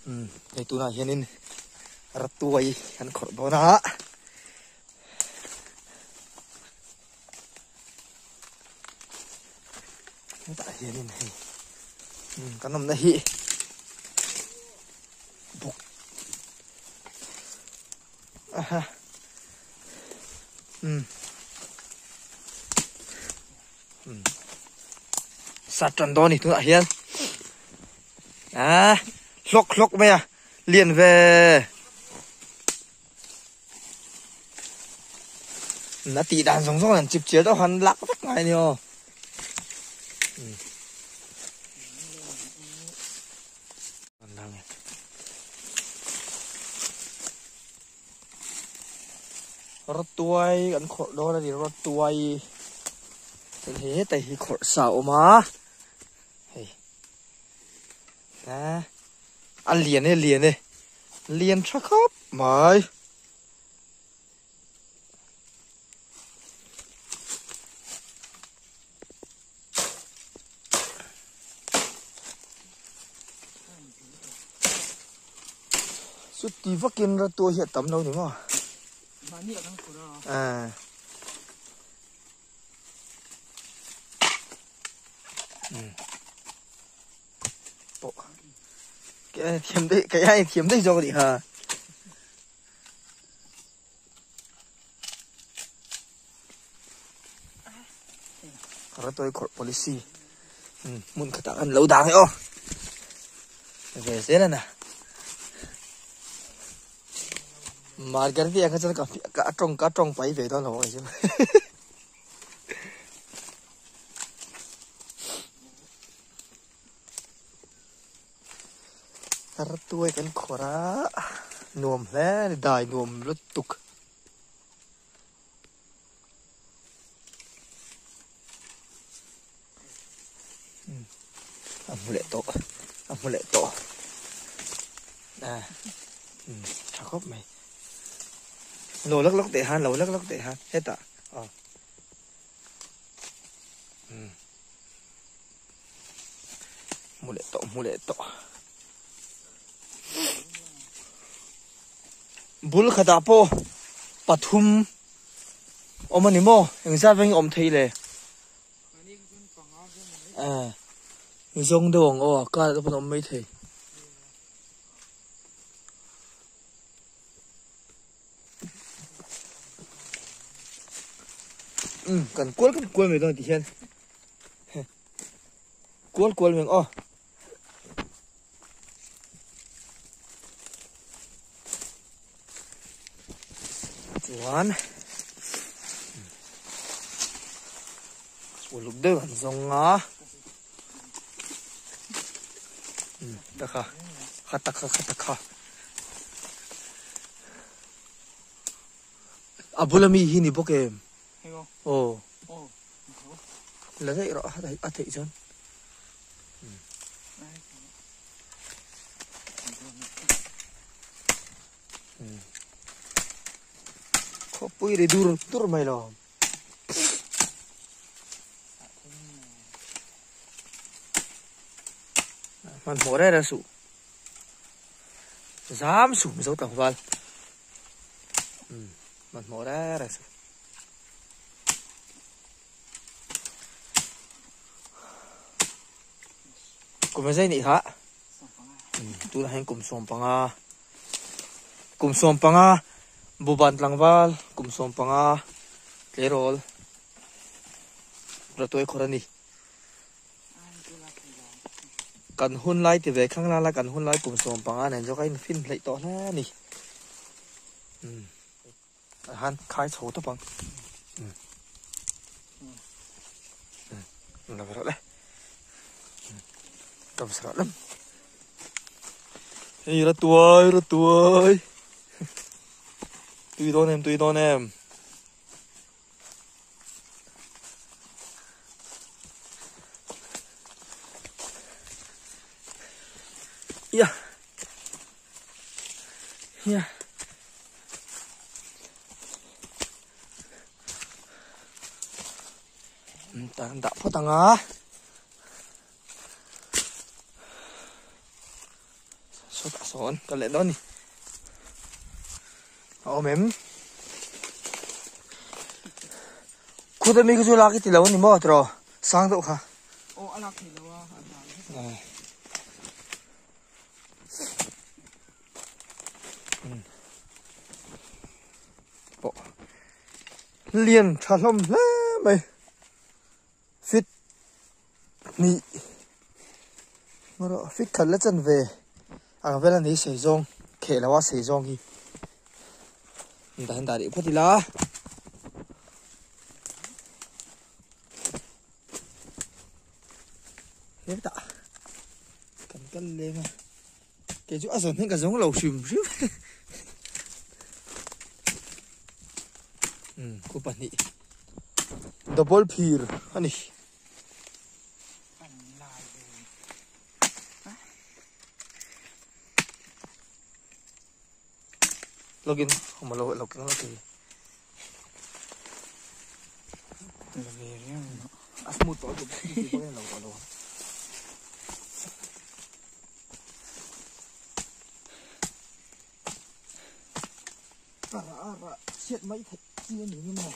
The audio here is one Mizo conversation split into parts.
Umm hei tunah hianin ratuai an khawrh dawn a. Hetah hianin hei umm kan awmna hi buk aha umm umm sat tan dawn a ni tunah hian. À, hlawk hlawk mai a, lian ve. Na tih dan zawng zawng an chip chial deuh han lak vek ngai ni aw. Rawtuai kan khawrh dawn a ni rawtuai heta hi khawrh sa a awm a. Hei a a lian e lian e lian tha khawp mai. Chuti vakin ratuai hi a tam lo ni maw? Ah. Cái thiam đấy cái ai thiam đấy cho đi hả Rawtuai khawrh policy hmun khatah khan lo dang e aw ve zel a na Margarita kha chuan ka ka tawng ka tawng pai ve dawn lo ang chu. Rawtuai kan khawrh a nuam hle a ni dai nuam lutuk. A hmu leh tawh a hmu leh tawh a tha khawp mai lo lak lak teh han lo lak lak teh han hetah aw hmu leh tawh hmu leh tawh bul khatah pawh pathum awm a ni maw engzat veng awm thei le ah zawng deuh ang aw car te pawn a awm mai thei um kan kual kan kual mai dawn tihian kual kual mai ang aw. Chuan uluk deuh an zawng a taka kha taka kha taka a bula mi hi ni bawk em aw la daih rawh a theih chuan. Khawpui ri dur dur mai lo. Hmanhmawh reng reng suh. Zam suh Mizo tlangval. Hmanhmawh reng reng suh. Kum a zai nih kha tunah hian kum sawm panga kum sawm panga buban tlangval kum sawm panga tleirawl rawtuai khawr a ni kan hun lai ti ve khang lala kan hun lai kum sawm panga nen zawk a infin hleih tawh hle a ni. Tah hian khai chho tawp ang la ve rawh le kam sarah lam hei ra tuai ra tuai tui dawn em tui dawn em ya ya Tan dah phawt ang a. Sawtah sawn kal leh dawn a ni. A awm em? Khuta mi kha chu lak i ti lo a ni maw tiraw? Sang deuh kha. Aw a lak thei lo a, a dan hret. Pawh lian tha hlawm hle mai. Fit hnih erawh fit khat la chan ve ang vel a ni sei zawng kheh lo a sei zawng hi dah hian dah rih phawt ila. Hetah kan kal leng a kei chu a zawn hian ka zawng lo hrim hrim umm khu pahnih double phir a ni. Login awm lo lo keng lo thei. A smooth tawh lutuk lo tawh lo. Ara ara chhiat mai theih chi a ni ni maw.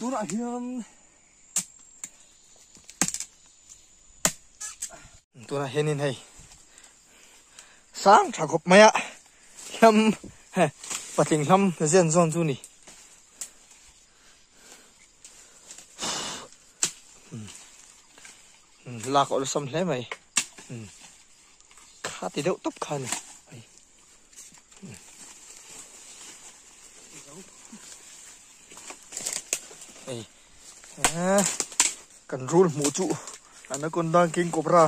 Tunah hian Tunah hianin hei sang tha khawp mai a hlam patling hlam zen zawn chu ni. Lak awlsam hle mai. Kha ti deuh tawp kha a ni. Hei kan rul hmuh chu anaconda king cobra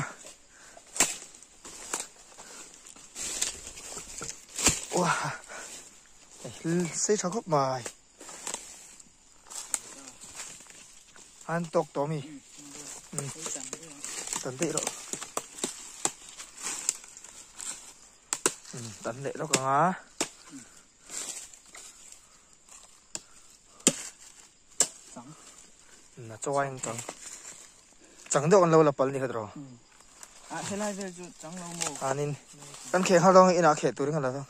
sei tha khawp mai an tawk tawh ami tan daih rawh tan leh lawk ang a. Na chaw a eng chang chang deuh an lo la pal ni kha tiraw a helai vel chu chang lo maw anin kan kheh nghal dawn inah kheh turin kan la dawn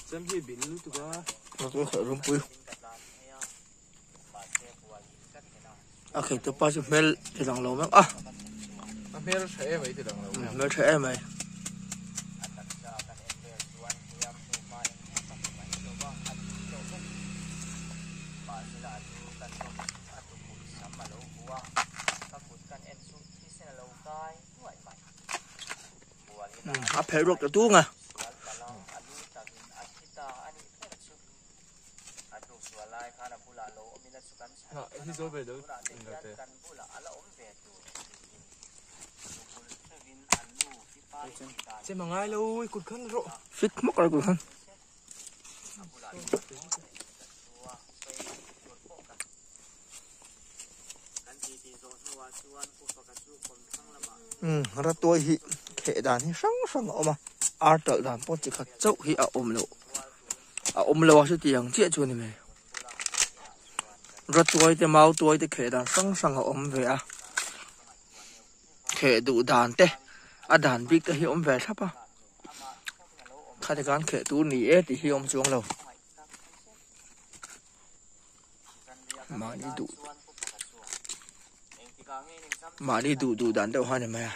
Chem hi bil lutuk a rumpui a khei te pa chu hmel ti lang lo mek a a hmel tha em mai ti lang lo hmel tha em mai a phelh ruak ta tung a. Che mangai lo i kut khan rawh. Fit hmawk rawh kut khan. Umm ratuai hi kheh dan hi hrang hrang a awm a ar talh dan pawh chi khat chauh hi a awm loh a awm lo a chutiang chiah chu a ni mai. Ratuai te mau tuai te kheh dan hrang hrang a awm ve a kheh duh dan te a dan bik te hi a awm ve thlap a khati khan kheh tur ni e tih hi a awm chuang lo. Mahni duh mahni duh duh dan deuh kha a ni mai a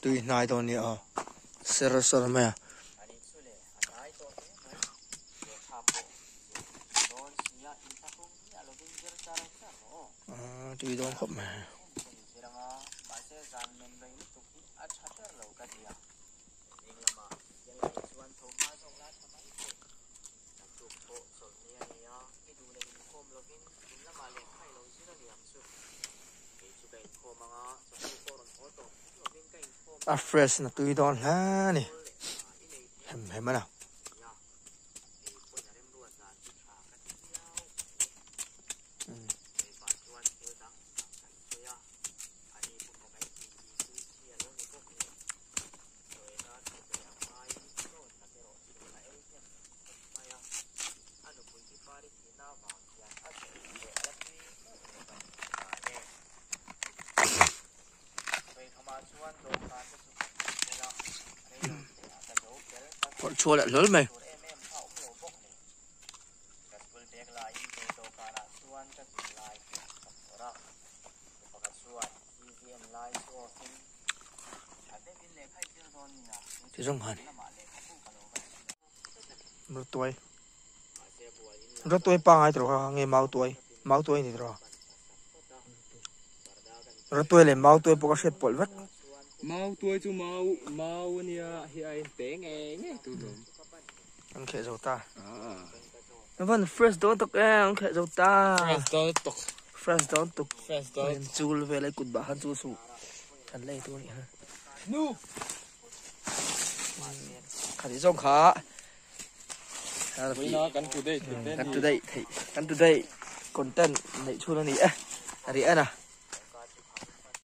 tui hnai dawn nia aw ser sawr mai a. Tui dawn khawp mai. A fresh na tui dawn hle a ni hem hem a na. Phawrh chhuah leh hlawl mai. Ti zawng han. Rawtuai. Rawtuai pangai tawh kha nge mau tuai. Mau tuai ni tawh. Rawtuai leh mau tuai pawh ka hriat pawlh vek. Mau tuai chu mau mau ania hi a in pe nge nge tu lawm. An kheh zo ta. Van fresh dawn tuk e an kheh zo ta. Fresh dawn tuk. Fresh dawn tuk. Fresh dawn. Chul vel ai kut bah khan chu su. Kan lei tur ni ha. Nu. Khati zawng kha kan today kan today thei kan today content neih chhun ani e a ri en a.